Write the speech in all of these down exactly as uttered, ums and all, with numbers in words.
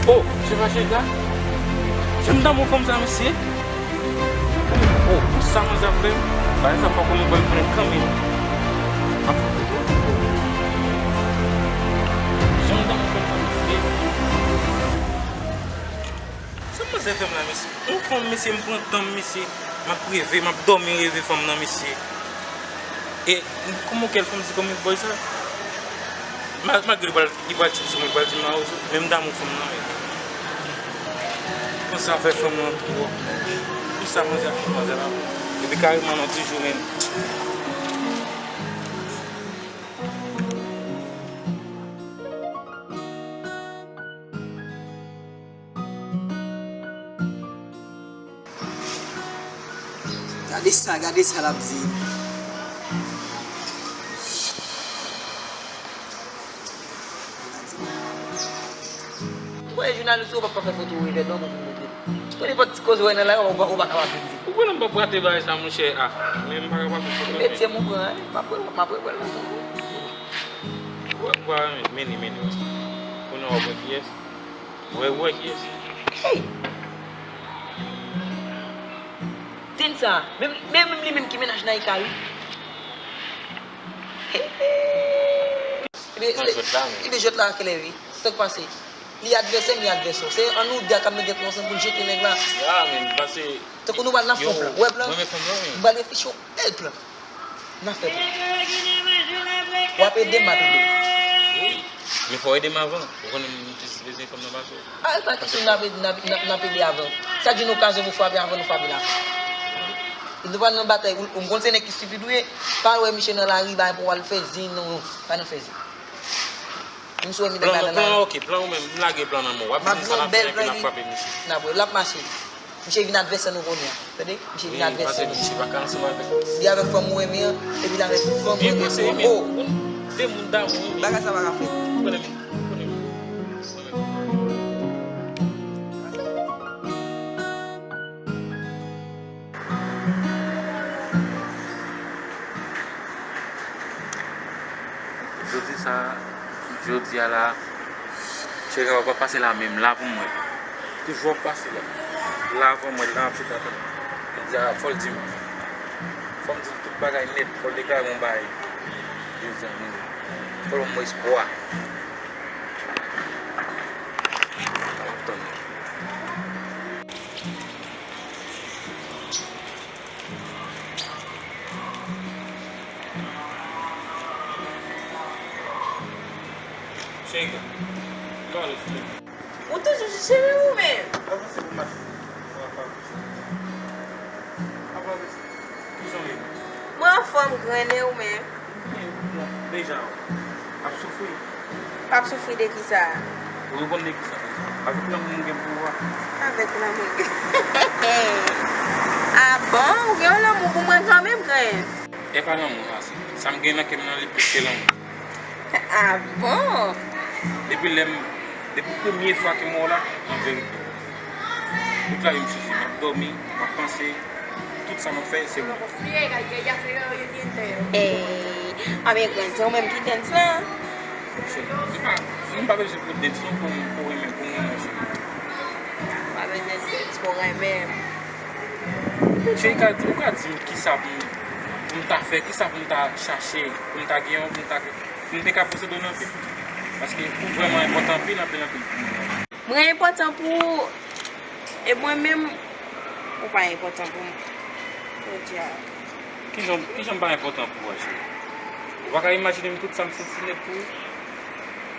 Oh, se pa Chega? Jan m damou fanm sa, mesye. Oh, pou sa manzè ap fè m, bagay sa fòk mwen ba l konnen kanmenm. Jan m damou fanm sa, mesye. Sa manzè fè m la, mesye? Yon fanm, mesye, m pran tan m, mesye. M ap reve, m ap dòmi reve fanm nan, mesye. E kòman kèl fanm di kòm bòy sa? Ma- Malgre li pral, li pral tchip sou mwen, li pral di m mawozo, men m damou fanm nan, men. Konsa fè fanm nan twò. Konsa manzè ap fè manzè la. Epi kareman non toujou menm. Gade sa, gade sa l ap di. Ou wè jounalis ou pa ka fè foto ou revè non pou moun montre. Pou nenpòt ti koze ou wè nan lari ou pa ou pa kapab vin di. Ou konnen m p ap rate bagay sa monchè a. Men m pa kapab fè foto. Metye m ou pran, m ap reprann la. Ou wè, ou pa renmen, men li, men li. Kounye a w ap wè kiyès. Ou wè, ou wè kiyès. Hey! Tèn sa, menm, menm li menm ki mennaj Naïka wi. Nan jwèt la, wi. Li jwèt la klè wi. Sa k pase? Li advèsè m, li advèsè w. Se an nou de a k ap mete tèt nou ansanm pou n jete nèg la. Ya, men, pase. Tankou nou pral nan fon plan. Ou wè plan? Mwen, men fon plan, wi. M pral reflechi yon bèl plan. N a fè plan. W ap ede m, m ap ede w. Wi. Men fò w ede m avan. Ou konnen m jis bezwen fanm nan pase w. A, e pa kesyon n ap ede, n ap, n ap, n ap ede avan. Sa di nou okazyon pou frape avan nou frape la. Nou pral nan batay, ou, ou konn se nèg ki stipid ou ye. Pa wè misye nan lari, bay pou w al fè zen, non, non. Pa nan fè zen. M sou enmi nèg la nan lari. Plan, plan, ok, plan ou menm, m lage plan nan men w. W ap di m sa n ap fè epi n ap frape misye. N ap wè, l ap mache. Misye vin advèsè nou kounye a. Tande? Misye vin advèsè nou. Misye pa ka ansanm avèk nou. Li avèk fanm ou renmen an, epi l avèk fanm mwen menm. Byen panse, men ou, de moun damou, men. Bagay sa pa ka fèt. Ou konnen, ou konnen. Jodi sa, jodi a la, Chega, w ap pase la menm, la pou mwen. Toujou ap pase la. La pou mwen, la ap chita tann. Jodi a, fò l di m. Fò m di l tout bagay nèt, fò l deklare m yon bagay. Jodi a, men. Fò l ban m espwa. M ap tann. Chega. Gade, Chega. Ou toujou chèche ou menm? Avanse pou mache. Avanse. Kijan w ye? Mwen anfòm, grenn, e ou menm? Byen, ou bon. Deja, w ap soufri. W ap soufri de kisa? Ou reponn de kisa? Avèk lanmou m gen pou ou a. Avèk lanmou m gen. Ah bon? Ou gen yon lanmou pou mwen kanmenm, grenn? E pa lanmou sa, se sa m gen nan kè m nan li plis ke lanmou. Ah bon? Depi lè m, depi premye fwa ke m wè w la, an verite. Tout lavi m sou fi, m ap dòmi, m ap panse, tout sa m ap fè, se ou. Eh, anben grenn, se ou menm ki dance lan? Cheri, se pa, m pa bezwen pou dance non pou, pou renmen, pou m renmen w, cheri. Pa bezwen dance pou renmen m. Cheri, ka di, ou ka di m kisa pou m, pou m ta fè, kisa pou m ta chache, pou m ta gen yon, pou m ta, pou m te ka posede w nan vi m. Paske ou vrèman enpòtan anpil, anpil, anpil pou mwen. Mwen enpòtan pou ou, e mwen menm, ou pa enpòtan pou mwen. Jodi a. Kijan, kijan m pa enpòtan pou ou a, cheri? Ou pa ka imajine m tout sa m santi nèt pou ou?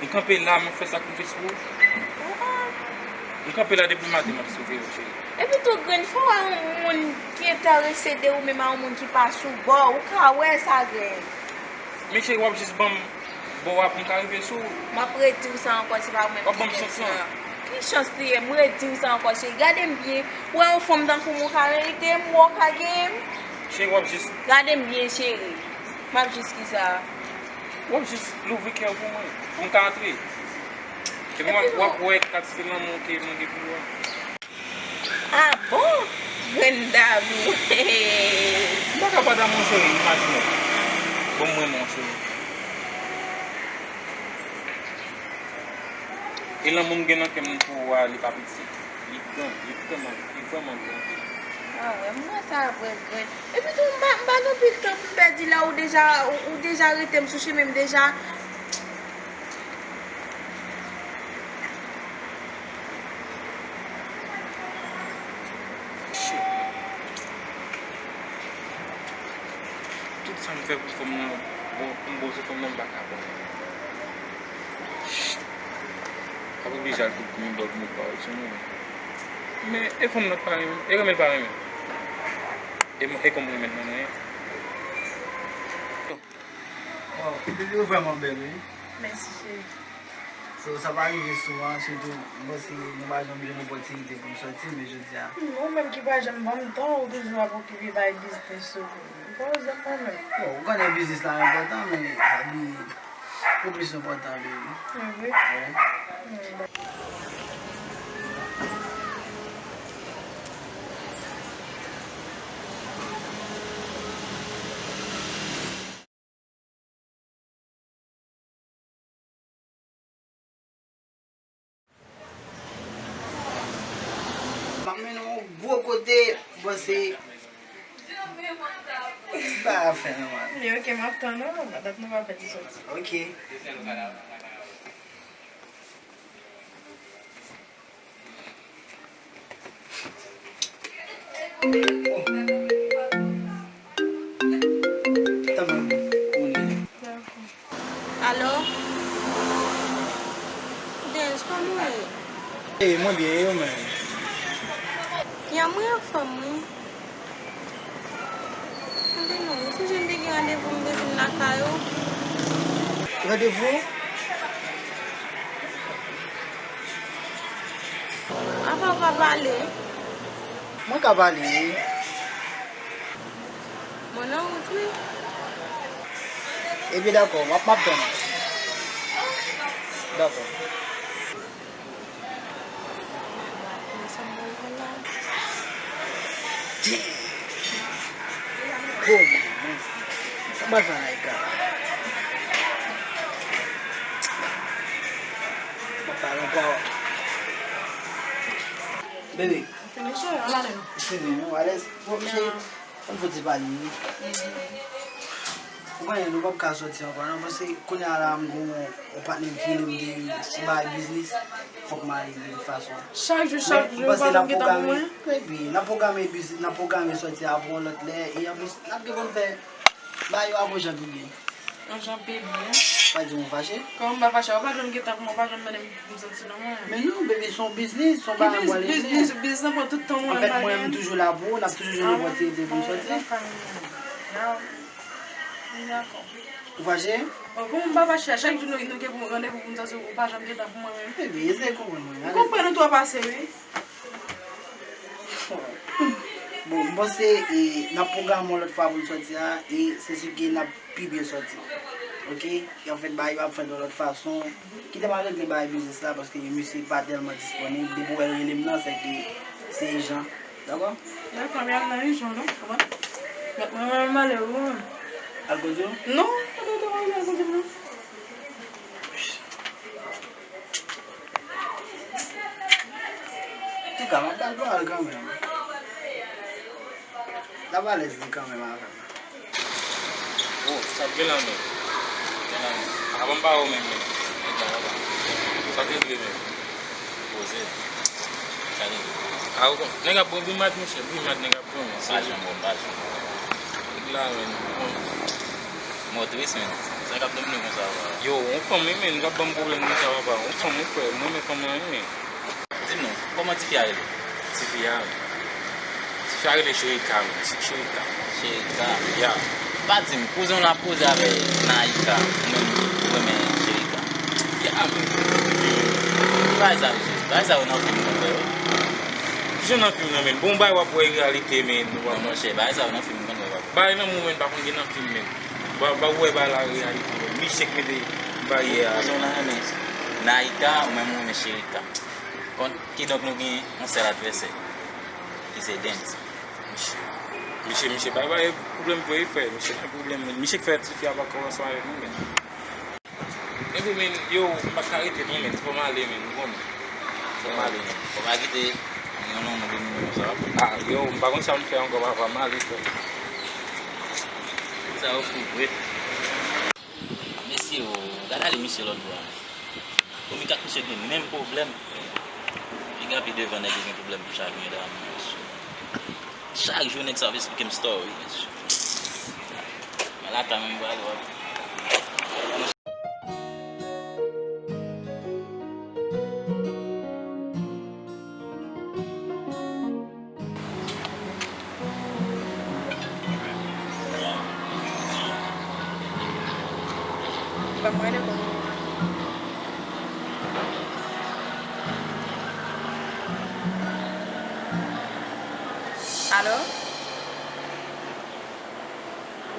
M kanpe la, m ap fè sakrifis pou ou. M kanpe la depi maten, m ap sove w, cheri. Epi tou, grenn, fò w wè yon moun ki enterese de ou menm a yon moun ki pa sou bò, ou ka wè sa, grenn. Men cheri, w ap jis ban m bò a pou m ka rive sou ou. M ap redi w sa ankò, se pa ou menm ki gen chans lan. Ki chans li ye? M redi w sa ankò, cheri. Gade m byen. Ou wè yon fanm tankou m ou ka merite m, ou wè w ka genyen m? Cheri, w ap jis. Gade m byen, cheri. M ap jis kisa? W ap jis louvri kè w pou mwen, pou m ka antre. Epi w ap, w ap wè kantite lanmou ke mwen gen pou ou a. Ah bon? Grenn damou. M pa ka pa damou, cheri, imajine w. Bon, mwen, mon cheri. E lanmou m gen nan kè m pou ou a, li pa piti. Li gran, li vrèman, li vrèman gran. Ah wè, m wè sa vrè gran. Epi tou, m pa, m pa nan pil tan pou m pèdi la, ou deja, ou, ou deja rete m sou chemen, m deja. Shit. Tout sa m fè pou fanm nan, bon, pou m bon sou fanm nan, m pa ka bon. Shit. Ap oblije al tout moun bò pou m pa wè sou mwen. Men, e fanm nan pa renmen, e renmen l pa renmen. E, e kòm renmen l nan mwen. Wow, videyo vrèman bèl, wi. Mèsi, cheri. So, sa pa rive souvan, sitou, m panse nou pa janm jwenn opòtinite pou n sòti, men jodi a. Hmm, ou menm ki pa janm ban m tan, ou toujou ap okipe bay biznis ou. Ou pa janm ban m. Bon, ou konnen biznis la enpòtan, men sa vin pou plis enpòtan, baby. Mwen vre? Wi. Hmm. M ap mennen w yon gwo kote, bon, se ti bagay ap fè, non, man. Li oke, m ap tann ou, dat nou pa fè ti soti. Oke. Alo? Dens, kòman w ye? Ey, mwen byen, e ou menm? Ya, mwen anfòm, wi. Tande non, ou sonje m te gen randevou m te vin lakay ou? Randevou? Apa w pa pale? Mwen ka pale, wi. Mwen nan wout, wi. Ebyen, dakò, m ap, m ap tann ou. Dakò. Damn! Kòman, man? Sa m pral fè a Naïka? M ap pale ankò. Bebe. Fini, cheri, ann ale non. Fini, nou alèz. Bon, cheri. Ann fouti pale, wi. Ou konnen, nou p ap ka sòti ankò, non, paske kounye a la, m gon yon patnè m ki rele m de yon bagay biznis, fòk m ale de tout fason. Chak jou, chak jou, ou pa janm gentan pou mwen? Epi, n ap pwograme biznis, n ap pwograme sòti a pou yon lòt lè, e anplis, n ap gen pou n fè bagay yo a bon jan pi byen. Yon jan pi byen. Pa di m ou fache? Kòman m pa fache? Ou pa janm gentan pou mwen, ou pa janm mennen m pou m sòti non, mwen. Men non, baby, se yon biznis, se yon bagay mwen regle. Ki biznis? Biznis, biznis nan pran tout tan mwen. Anfèt, mwen menm toujou la pou ou, n ap toujou jwenn opòtinite pou n sòti. Dakò. Ou fache? Bon, kòman m pa fache? A chak jou nou, nou gen pou randevou pou n sòti, ou pa janm gentan pou mwen menm. Baby, eseye konprann mwen. M konprann ou twòp ase, wi. Bon, m panse, e, n ap pwograme yon lòt fwa pou n sòti a, e se si ke n ap pi byen sòti. Oke? E anfèt, bagay yo ap fèt yon lòt fason. Kite m al regle bagay biznis la, paske misye pa tèlman disponib. Depi w wè l rele m nan, se ke se ijan. Dakò? Dakò, men al nan ijan, non? Mèt mwen, mwen, mwen, mwen, mwen. Al kote w? Non, pa kote w, al kote w, non. Antouka, m ap ba l pawòl kanmenm. L ap alèz li kanmenm avè m. Oh, sa k gen la menm? Gen la menm. Apa m pa wè w menm, menm. Sa k regle menm? Poze. Sa k regle? Ah, ou konn, nèg ap pran brimad, monchè. Brimad, nèg ap pran, men. Pa janm bon, pa janm bon. Nèg la, menm. Motris, men. Sa k ap domine konsa, papa? Yo, yon fanm, wi, men, k ap ban m pwoblèm konsa, papa. Yon fanm, wi, frè. Mwen, men fanm nan, wi, men. Di m non, kòman tifi a rele? Tifi a? Tifi a rele Cherika, men. Cherika. Cherika? Ya. Pa di m, kouzen w la poze avè Naïka, ou menm ou renmen Cherika? Ya, men. Bagay sa yo, bagay sa yo nan fim nou konn wè yo. Kijan nan fim nan, men? Bon, bagay w ap wè reyalite, men. Non, monchè, bagay sa yo nan fim nou konn wè yo. Bagay nan moman pa konn gen nan fim, men. Ba, ba, ou wè bagay la reyalite, men. Misye k mete baryè a. Kouzen w la renmen Naïka, ou menm ou renmen Cherika. Kon, kidonk nou gen yon sèl advèsè, ki se Dens. Misye, misye, misye bay, bay pwoblèm vre, frè. Misye bay pwoblèm. Misye k fè tifi a pa kòmanse avèk nou, men. Epi men, yo, m pa ka rete non, men, fò m ale, men, ou konnen. Fò m ale, men. Fò pa kite yon nonm de moun konsa. Ah, yo, m pa konn sa m fè ankò, papa, m ale, frè. Sa yo fou vre. Mesye, o, gad ale misye lòt bò a. Komi k ak misye gen menm pwoblèm. Piga pi devan nèg yo gen pwoblèm pou chavyen dam, mesye. Chak jou nèg sa ap esplike m story, mesye. Mwen lakay mwen, m prale, w ap. Ban mwen de bon. Alo?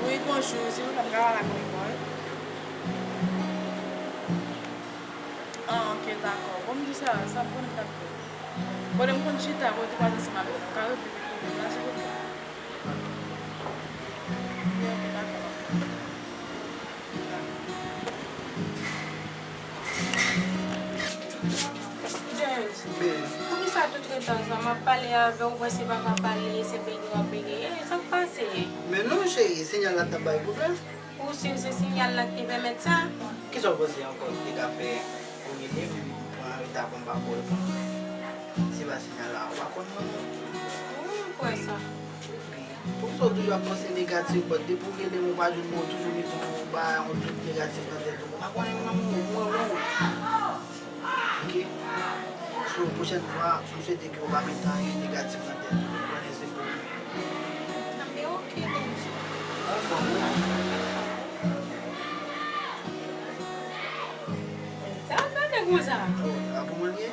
Wi, bonjou. Silvouplè, m ka pale ak Nicole? Ah, ok, dakò. Bon, m di sa, sa bon, m t ap fè. Kote m konn chita, kote m kwaze ansanm avè nou. Ka regle pwoblèm la, silvouplè? Wi, ok, dakò. James, poukisa tout retard sa? M ap pale avè w, ou wè se pa ka pale, se bege w ap bege. Eh, sa k pase? Men non, cheri, siyal la t ap bay pwoblèm. Ou si se siyal la ki te pèmèt sa? Kisa w panse ankò ki te ka fè ou rele m, m pran reta pou m pa ko reponn? Se pa siyal la, ou pa konn mwen non. Wi, m kwè sa. Poukisa w toujou ap panse negatif, but depi w rele m, ou pa jwenn mwen, ou toujou mete yon ba, yon tout negatif nan tèt ou. Ou pa konnen m renmen w, m renmen w. Ok? So, pwochèn fwa, m swete ke w pa mete anyen negatif nan tèt ou. Ou konnen se pou ou menm. Anben, ok, Denise. Anfòm, wi. Sa ap gade konsa? Oh, a pou mwen l ye?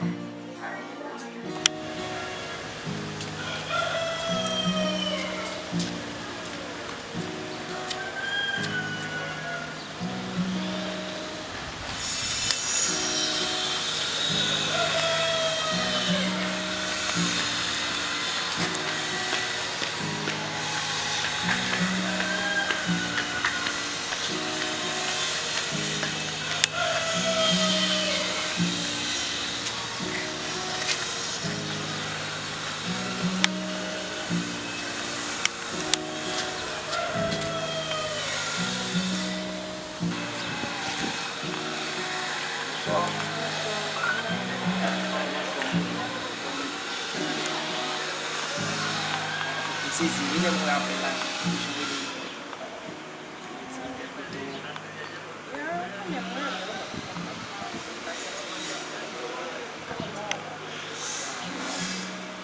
M sezi wi lè m wè apèl la, toujou rele m.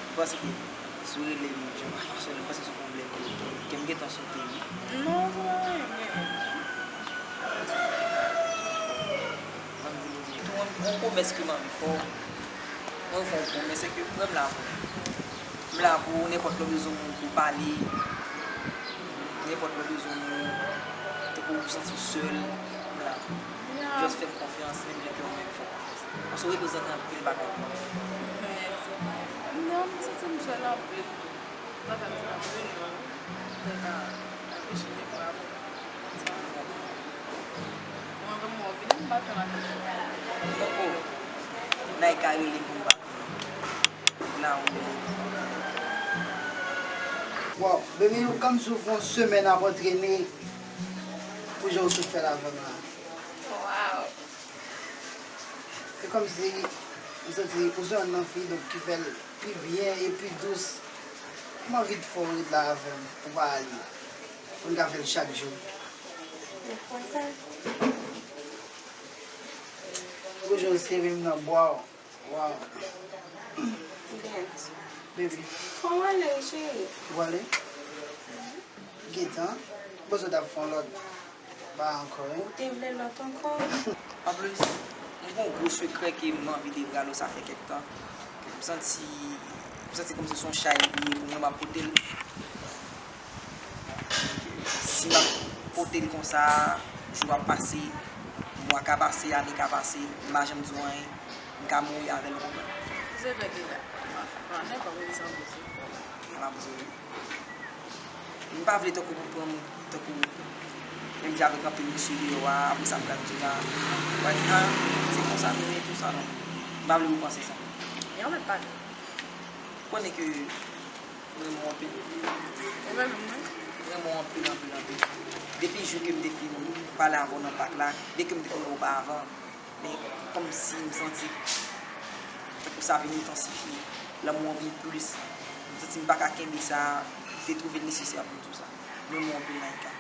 M panse ke si w rele m, jan w pa fason, m panse se yon pwoblèm ke, ke m gentan sote wi. Non, se pa anyen. Ban m di nou tou, yon pwomès ke m anvi fè w. Mwen fè yon pwomès, se ke mwen m la pou ou. M la pou ou, nenpòt lè w bezwen moun pou w pale, nenpòt lè w bezwen moun, tankou ou santi w sèl, m la pou ou. Just fè m konfyans, menm jan ke ou menm fè w konfyans. Paske w reprezante anpil bagay pou mwen. Mèsi. Non, m santi m sèl anpil. Sa fè m di anpil, non. Mwen ka reflechi de fwa. Mwen vrèman, mwen vini m pa fè maten. Oh, oh. Naïka rele m pou m pa vini. Nèg la ou rele m pou m pa vini. Wow, baby, ou kòmsi w fè yon semèn ap antrene pou jan w sot fè l avè m la. Wow. Se kòmsi m santi ou se yonn nan fi, donk, ki fè l pi byen e pi dous. M anvi fè w ret la avè m, ou pa ale. Pou n ka fè l chak jou. Ou kwè sa? Gwo jòs leve m nan bra w. Waw. Dance. Baby. Kòman w ale, cheri? Ou ale? Gentan. Poze w t ap fè yon lòt. Ba ankò, wi. Ou te vle lòt ankò? Anplis, m gen yon gwo sekrè ke m anvi devwale w, sa fè kèk tan. M santi, m santi kòmsi se yon chay li ye pou mwen, m ap pote l. Si m ap pote l konsa, jou ap pase, mwa ka pase, ane ka pase, m pa janm di w anyen, m ka mouri avè l, ou konprann? Ki sekrè ki la? Mwen, mwen, mwen, pa wè sa, mwen, se. M ap di w. M pa vle tankou pou pran m tankou Menm jan avèk anpil mesye deyò a, apre sa m pral di w la, w a di, a, se konsa nou ye, tou sa, non. M pa vle ou panse sa. Yon lòt bagay. Ou konnen ke m renmen w anpil. Ou renmen mwen? M renmen w anpil, anpil, anpil. Depi jou ke m te fin pale avè w nan pak la, depi ke m te konn wè w pa avan, men kòmsi m santi tankou sa vin entansifye. Lanmou an vin plis. M santi m pa ka kenbe sa, m te twouve l nesesè pou m di w sa. M renmen w anpil, Naïka.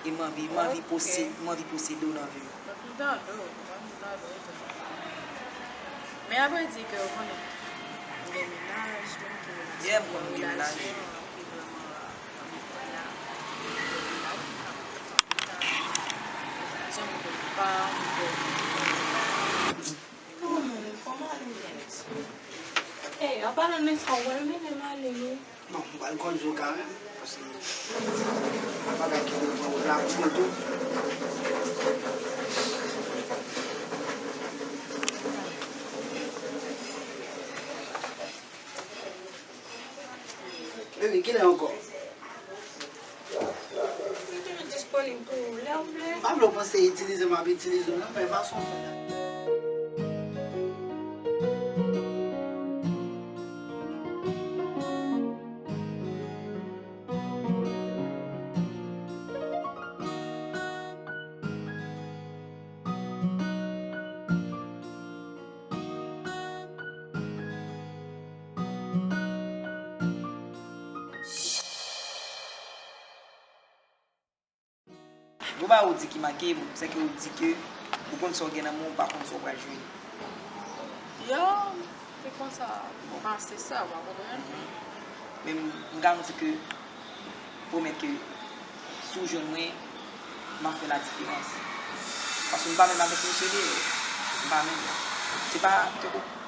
E m anvi, m anvi pose-, m anvi posede w nan vi m. Mwen kontan tou, mwen kontan tou. Men apre di ke ou konnen, m gen mennaj, menm ke mennaj, yeah, m konn gen mennaj. Relasyon ki vrèman, anvi kounye a, gen mennaj, m ka kontan pita. Jan m konn pa, m konn. Kòman, kòman ale, Alex? Ey, an palan de sa, ou wè l mennen m ale, wi. Bon, m pral kondui w kanmenm, paske m pa ka kite w pran wout la pou mwen tou. Bebe, kilè ankò? M toujou disponib pou ou lè w vle. M pa vle w panse itilize m ap itilize w non, men fason w fè la. Yon bagay ou di ki make m, se ke ou di ke ou konn sa w gen nan men w, ou pa konn sa w pral jwenn. Yo, se konsa, m panse sa, w pa konprann? Men m, m garanti ke, pwomèt ke si w jwenn mwen, m ap fè la diferans. Paske m pa menm avèk mesye deyò. M pa menm. Se pa,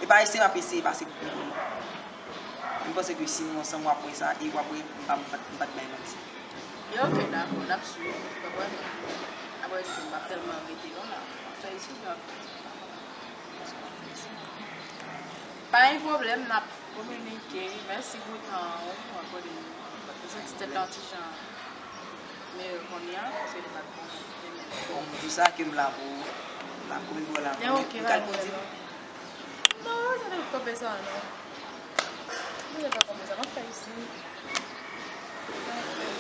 e pa eseye m ap eseye pase pou konprann. M panse ke si nou ansanm, w ap wè sa, e w ap wè, m pa, m pa, m pa t bay manti. Yo, ok, dakò, n ap swiv, ou konprann? Apre di m p ap tèlman rete non la. M ap fè isi, m ap fè isi. Pa gen pwoblèm, n ap kominike. Mèsi pou tan ou, w ap konnen m santi tèt la yon ti jan meyè kounye a, paske li pa t bon menm. Bon, m di sa ke m la pou, m la pou, m la pou. Mwen, m kal kondui. Non, sa te kanpe sa, non. Mwen pa konn sa m ap fè isi.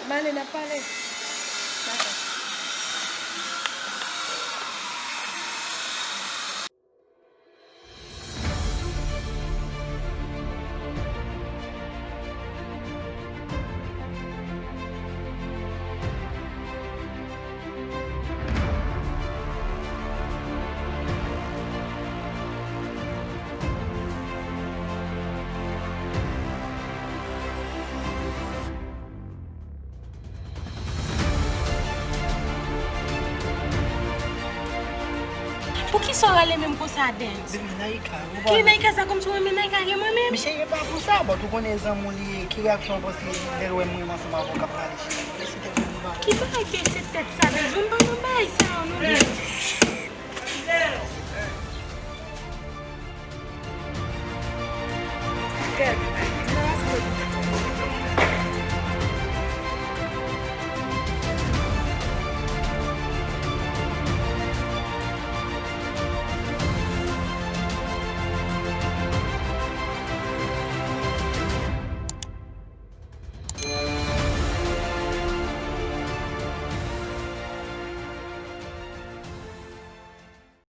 M ale, n ap pale. Dakò. Poukisa w rale menm konsa, Dens? Bebe, Naïka, ou pa... Ki Naïka sa, kòmsi w renmen Naïka ke mwen menm? Misye, e pa pou sa, but ou konnen zanmi w li ye, ki reyaksyon w panse lè l wè m menm ansanm avè w k ap rale cheri? Mesye, tèt mwen pa... Ki bagay pye se tèt sa, Dens? Vin ban nou bagay sa yo, non, Dens.